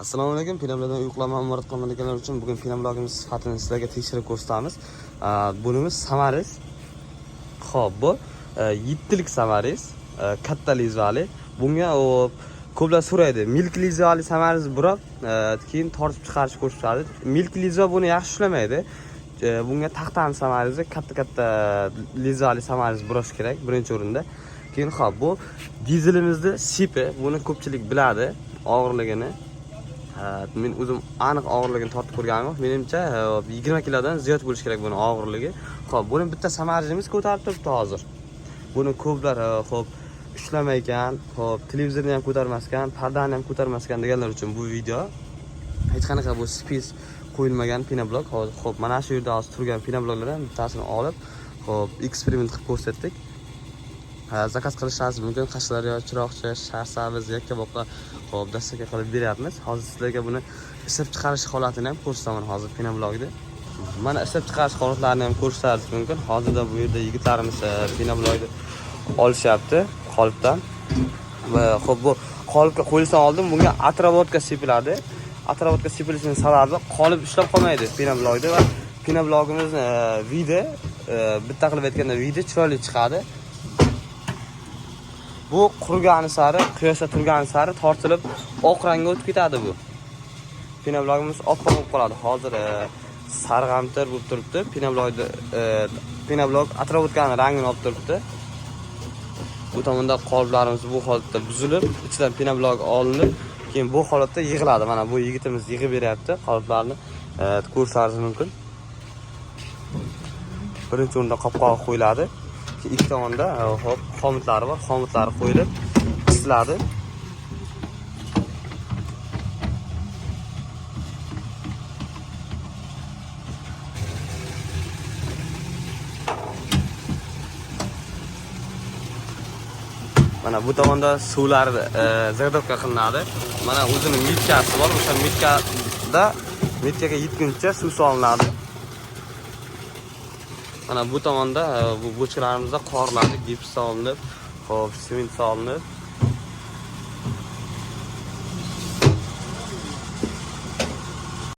Assalomu alaykum. Pinoblokdan uyqulama amorat qilmaydiganlar uchun bugun pinoblogimiz sifatini sizlarga tekshirib ko'rsatamiz. Bunimiz Samaris. Xo'p, bu yettilik Samaris, katta lizvali. Bunga o ko'plar so'raydi. Milk lizvali Samaris burab, keyin tortib chiqarish ko'rsatadi. Milk lizva buni yaxshi ushlamaydi. Bunga taxtani Samarisni katta-katta lizvali Samaris burash kerak birinchi o'rinda. Keyin xo'p, bu dizelimizni sipi, buni ko'pchilik biladi og'irligini. Men o'zim aniq og'irligini tortib ko'rganim yo'q. Menimcha 20 kilodan ziyod bo'lishi kerak buni og'irligi. Xo'p, buni bitta samarjimiz ko'tarib turibdi hozir. Buni ko'plar xo'p ushlamay ekan, xo'p televizorni ham ko'tarmas ekan, pardani ham ko'tarmas ekan deganlar uchun bu video. Hech qanaqa bu spis qo'yilmagan pinoblok. Hozir xo'p, mana shu yerda hozir turgan pinobloklardan bittasini olib, xo'p eksperiment qilib ko'rsatdik. Zakaz qilishingiz mumkin. Qashqadaryo, Chiroqchi, Shahrisabz, Yakkaboqqa xo'p dostavka qilib beryapmiz. Hozir sizlarga buni ishlab chiqarish holatini ham ko'rsataman hozir pinoblokda. Mana ishlab chiqarish holatlarini ham ko'rishingiz mumkin. Hozirda bu yerda yigitlarimiz pinoblokni olishyapti qolipdan. Va xo'p bu qolipga qo'yilishdan oldin bunga отработка sepiladi. Отработка sepilishining sababi qolip ishlab qolmaydi pinoblokda va pinoblogimizni vidi bitta qilib aytganda vidi chiroyli chiqadi. Bu qurigani sari, quyoshda turgani sari tortilib oq rangga o'tib ketadi bu. Pinoblogimiz oppoq bo'lib qoladi. Hozir sarg'amtir bo'lib turibdi. Pinoblokni pinoblok отработкani rangini olib turibdi. Bu tomonda qoliplarimiz bu holatda buzilib, ichidan pinoblok olinib, keyin bu holatda yig'iladi. Mana bu yigitimiz yig'ib beryapti qoliplarni. Ko'rishingiz mumkin. Birinchi o'rinda qopqog'i qo'yiladi. Ikki tomonda hop xomutlari bor, xomutlari qo'yilib qisiladi. Mana bu tomonda suvlar заготовка qilinadi. Mana o'zini mitkasi bor, o'sha mitkada mitkaga yetguncha suv solinadi. Mana bu tomonda bu bochkalarimizda qorlanib, gips solinib, xo'p, sement solinib,